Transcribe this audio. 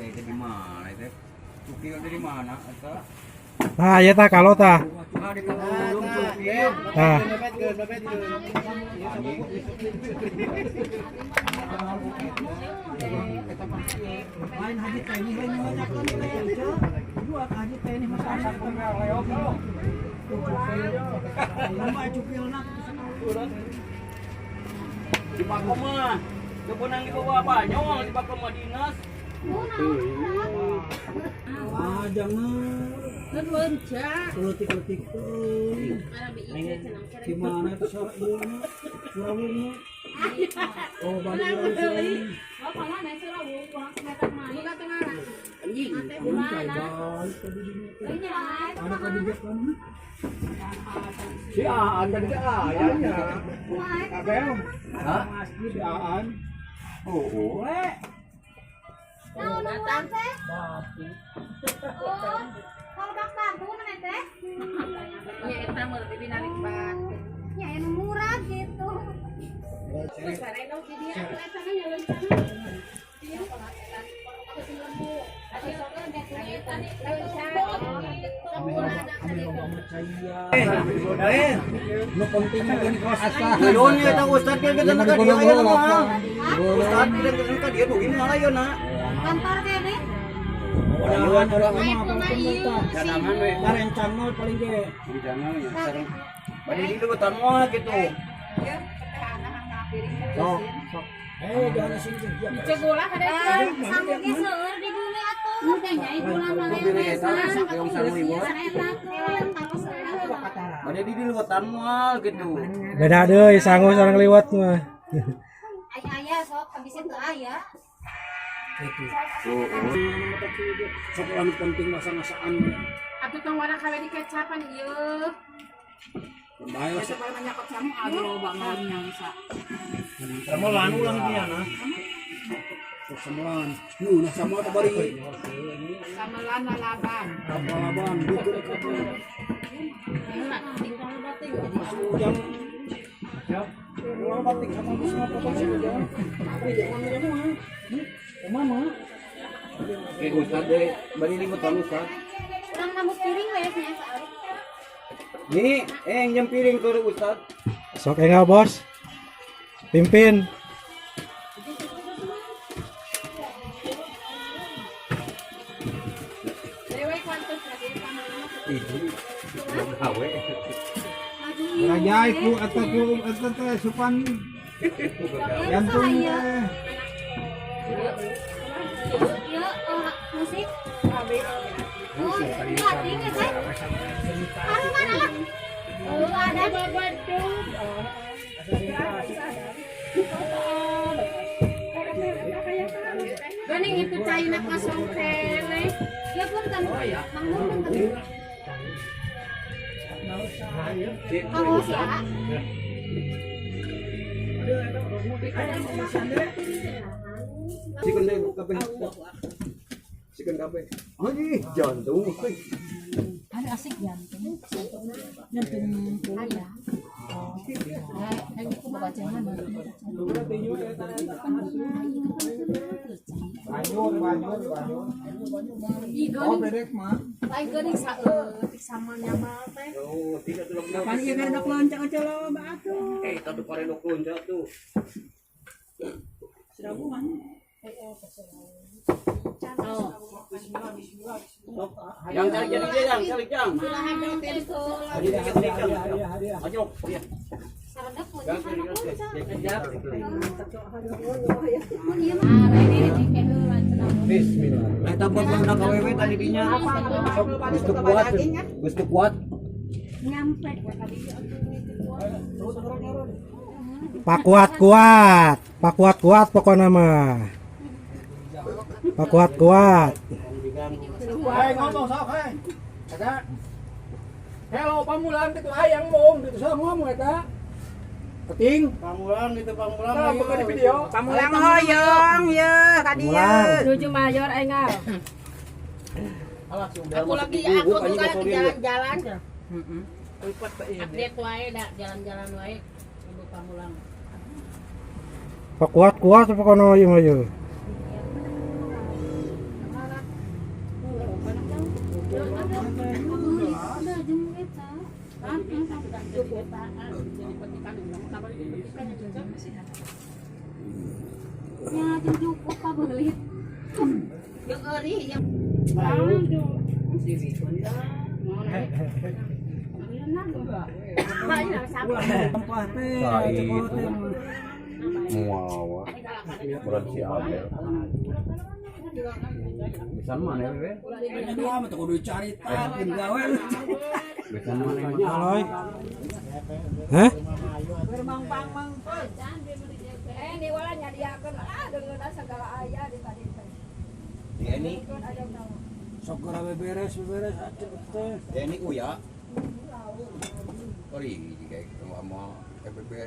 Dari mana itu? Cukil dari mana? Nah, ya ta kalau ta. Nah. Di Pakoma, kebenang di bawah banyol di Pakoma dinas. Ah, jangan. Letik-letik. Gimana itu suara Surawungnya? Oh, balik lagi. Si Aan tadi ayahnya. Kabel. Hah? Si Aan. Oh. Ya, yang murah gitu. Kantor kene. Gitu. Sanggup seueur di bumi atuh. Udah nyai bulan Bade di liwetan moal gitu. Beda deui sangu sareng liwat mah. Aya sok habisin teu aya. Sok anu penting masa-masaan. Atuh tong warna kawe di kecapan ieu. Bae lah. Samelan ulang dia nah. Samelan. Nu nah sama tabari. Samelan lalaban. Lalaban gitu. Ujang. Ulang batik sama semua potong ujang. Tapi jangan kamu ah. Mama. Oke Ustaz deh, bari liwetan Ustaz. Urang nambus piring we nya saeutik. Nih, yang piring ke Ustaz. Sok enggak bos. Pimpin. Rajai ku atau ku atau teh supan jantung teh. Ieu musik. Oh, bating ya, teh. Anu mana lah? Oh, ada Geuning itu caina kosong kene. Ya pun kan manggung kan. Kamu sih, A. Sikon deh kape. Sikon kape. Anjing, jantung. Ada asik jantung. Jantung Ada. Banjur, banjur, banjur. Oh, bedek mah. Lain geuning saeutik sama nyamal teh. Oh, tidak tuh. Kapan ieu karedok loncak aja lo, Mbak atuh. Tadu karedok loncat tuh. Serabuan. Yang cari jadi dia, yang cari jang. Ayo, iya. Bismillah. Eta buat budak awewe tadi dinya. Geus teu kuat. Geus teu kuat. Nyampe. Pak kuat kuat. Pak kuat kuat pokoknya mah. Pak kuat kuat. Hei, ngomong sok, hei. Eta. Hello, pamulan itu hayang mong, itu sok ngomong eta. Peting. Pamulang itu pamulang. Bukan di video. Pamulang hoyong ye ka dieu. Nuju mayor engal. Aku lagi aku tuh jalan-jalan. Update wae da jalan-jalan wae. Ibu Pamulang. Pakuat-kuat pokoknya ieu mah ieu. Ya cukup apa beli. Yang eri yang Nah, itu. Muawa. Berat si Abel. Bisa mana ya, Bebe? Bisa mana ya? Aloy. Hah? Eh ni wala nyadiakeun ah deungeunna segala aya di tadi teh. Ini, Sok geura beberes beberes atuh teh. ini uya. Sorry, kayak mau beberes.